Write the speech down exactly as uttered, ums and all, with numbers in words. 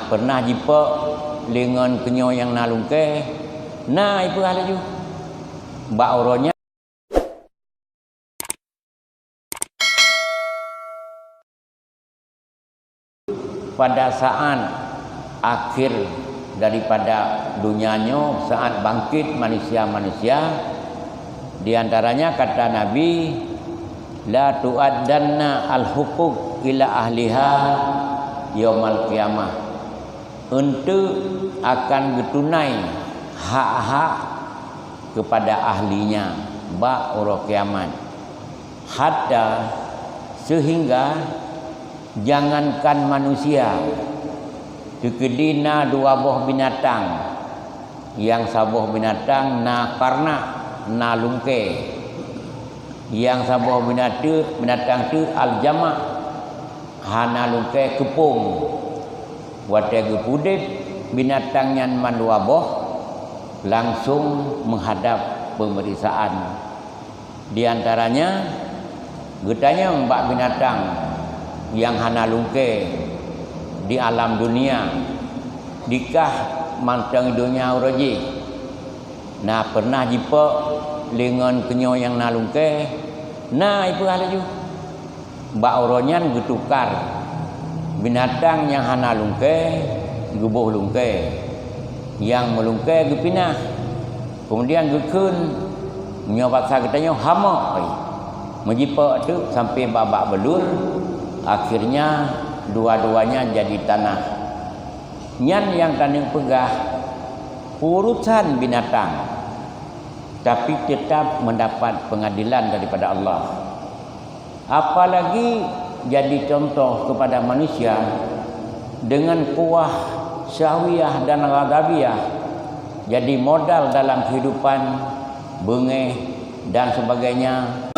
Pernah jipok lé ngon keunyoe nyang na lungkée, na ipeugah laju. Bak uroe nyan, pada saat akhir daripada dunia nyoe, saat bangkit manusia-manusia, di antaranya kata Nabi, "La tu'addanna al-huquq ila ahliha yaumal qiyamah." Eunteuk akan geutunai hak-hak kepada ahlinya bak uroe kiamat. Hatta, sehingga jangankan manusia, teukeudi na dua boh binatang, nyang saboh binatang na karnak, na lungkée, nyang saboh binatang, binatang teuh al-jamak, hana lungkée, keupông. Watée geupeudeb binatang nyan mandua boh, langsong meuhadab peumeriksaan. Di antaranya, geutanyong bak binatang nyang hana lungkée di alam dunia, dikah mantong donya uroe jih, na pernah jipok lé ngon keunyoe nyang na lungkée, na ipeugah laju. Bak uroe nyan geutukar, binatang nyang hana lungkée geuboh lungkée, nyang meulungkée geupinah. Keumudian geukheun, nyoe basa geutanyoe hamok, meujipok teuk sampoe bak-bak beulur, akhirnya dua-duanya jadi tanah. Nyan nyang taneuk peugah urusan binatang, tapi tetap mendapat pengadilan daripada Allah. Apalagi jadi contoh kepada manusia dengan kuah syahwiyah dan ghadabiyah, jadi modal dalam kehidupan, beungéh dan sebagainya.